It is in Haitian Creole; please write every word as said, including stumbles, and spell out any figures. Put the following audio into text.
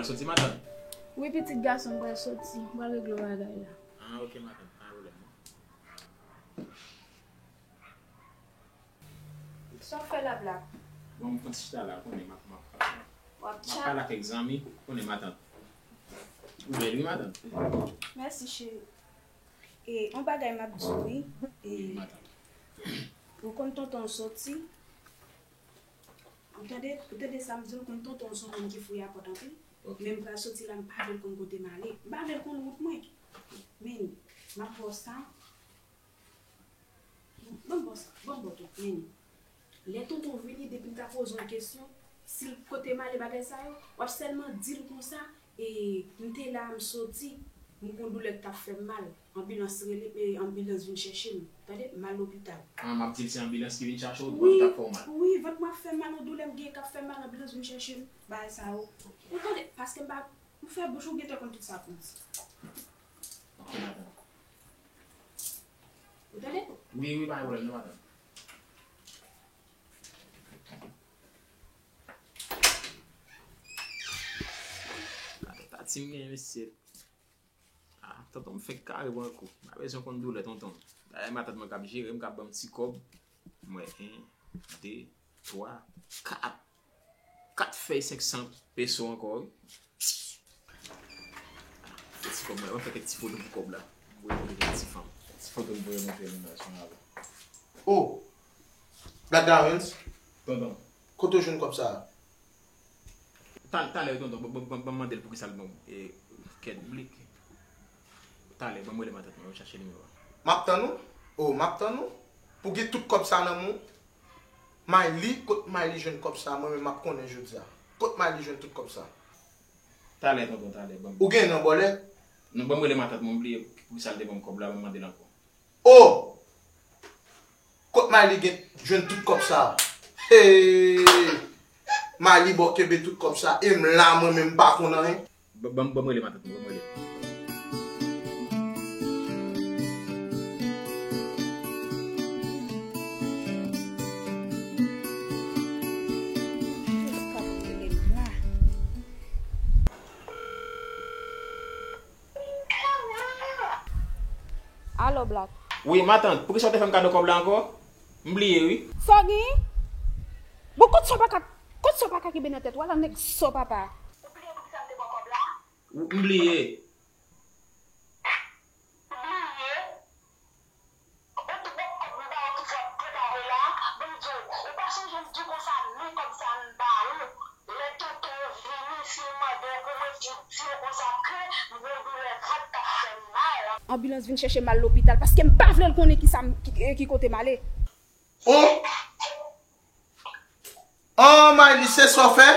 Soti matant. Wi, pitit gason, m pral soti. M pral regle yon bagay la. Ah, ok, matant. Pa gen pwoblèm, non. Sa w fè la, Black? Bon, m konn chita la, konnen m ap, m ap, m ap, W ap m ap chat? Pale ak egzanmi, konnen matant. Ou bèl, wi, matant. Mèsi, cheri. E, yon bagay m ap di w, wi. E, Wi, matant. ou konn tonton w soti. Ou tande, ou tande sa m di w, ou konn tonton w se yon moun ki fouye a pòt anpil. Ok. Men m pral soti la, m pa vle l konn kote m ale. M pa vle l konn wout mwen. Men, m ap ba w sa. Ban m ba w sa, ban m ba w tout, men. Lè tonton w vini, depi m ta poze w kesyon, si l kote m ale bagay sa yo, w ap sèlman di l konsa, e, m te la, m soti, m gon doulè k t ap fè m mal. Anbilans rele, e, anbilans vin chèche m. Tande, m al lopital. Ah, m ap di l se anbilans ki vin chache w, Wi, vant ap fè w mal. Wi, vant mwen ap fè m mal, yon doulè m gen k ap fè m mal, anbilans vin chèche m. Bagay sa yo. Ou tande, paske m pa, ou fè bouch ou gentan konn tout sa pou m di. Ok, matant. Ou tande? Wi, wi, pa gen pwoblèm, non, matant. Gade tati m genyen, mesye. Ah, tonton m fenk kare pran kou. M pa bezwen konn doulè tonton m. Dayè matant mwen k ap jere m, k ap ban m ti kòb. Mwen, en, de, twa, kat. Kat fèy senk san peso ankò, wi. Ti kòb mwen, mwen fè kèk ti foto pou kòb la. Mwen voye foto pou ti fanm. Ti foto m voye montre nou la, sou la. Oh! Black Darrens, Tonton. Kote w jwenn kòb sa a? Ta- Talè, tonton, ban ban- ban- ban m mande l poukisa l ban m, e, kèt blik. Talè, ban m rele matant mwen, m chache nimewo a. M ap tann ou. Oh, m ap tann ou. Pou gen tout kòb sa nan men w. Mayli, kot Mayli jwenn kòb sa a? Mwen menm m ap konnen jodi a. Kot Mayli jwenn tout kòb sa a? Talè, tonton, talè, ban m. Ou gen nan bòlè? Non, ban m rele matant mwen, m bliye poukisa l te ban m kòb la, ban m mande l ankò. Oh! Kot Mayli gen jwenn tout kòb sa a? Hey! Mayli bò kenbe tout kòb sa a. E m la, mwen menm m pa konn anyen. Ban ban- ban m rele matant mwen, ban m rele. Alo, Black. Wi, matant, poukisa w te fè m kado kòb la ankò? M bliye, wi. Sa w genyen? Bon, kot sa w pa ka, kot sa w pa ka kenbe nan tèt ou? Ala nèg sò papa. W- M bliye. Ou twòp kòb m ba ou ki fè w prepare la, ban m di w, ou pa sonje m di w konsa, men kòb sa m ba ou, lè tonton w vini, si l mande w pou mwen, di w konsa ke m gon doulè vant k ap fè m mal. Anbilans vin chèche m al lopital paske m pa vle l konnen kisa m, ki, ki kote m ale. Oh! Oh, Mayli, se sa w fè?